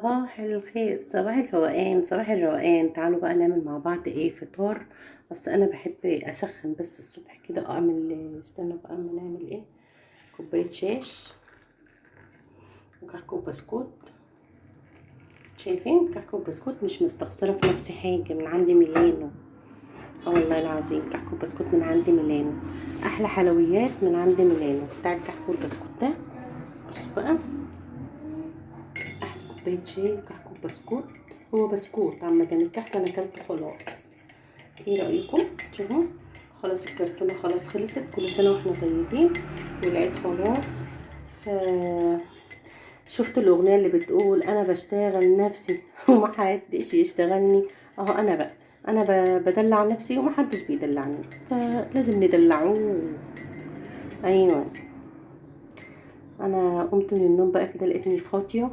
صباح الخير، صباح الفوقان، صباح الروقان. تعالوا بقى نعمل مع بعض ايه فطار. بس انا بحب اسخن بس الصبح كده، اعمل استنى بقى اما نعمل ايه، كوباية شاش وكحك وبسكوت. شايفين كحك وبسكوت؟ مش مستخسره في نفسي حاجة، من عندي ميلانو. والله العظيم كحك وبسكوت من عندي ميلانو، احلى حلويات من عند ميلانو بتاع الكحك والبسكوت ده. بصوا بقى، احلى كوباية شاي وكحك وبسكوت. هو بسكوت عامة، الكحك انا اكلته خلاص. ايه رايكم؟ شوفوا خلاص الكرتونه خلاص خلصت. كل سنة واحنا طيبين والعيد خلاص. ف شفت الاغنية اللي بتقول انا بشتغل نفسي ومحدش يشتغلني؟ اهو انا بقى، انا بدلع نفسي ومحدش بيدلعني، فلازم ندلعوه. ايوه انا قمت من النوم بقى كده لقيتني فاضية،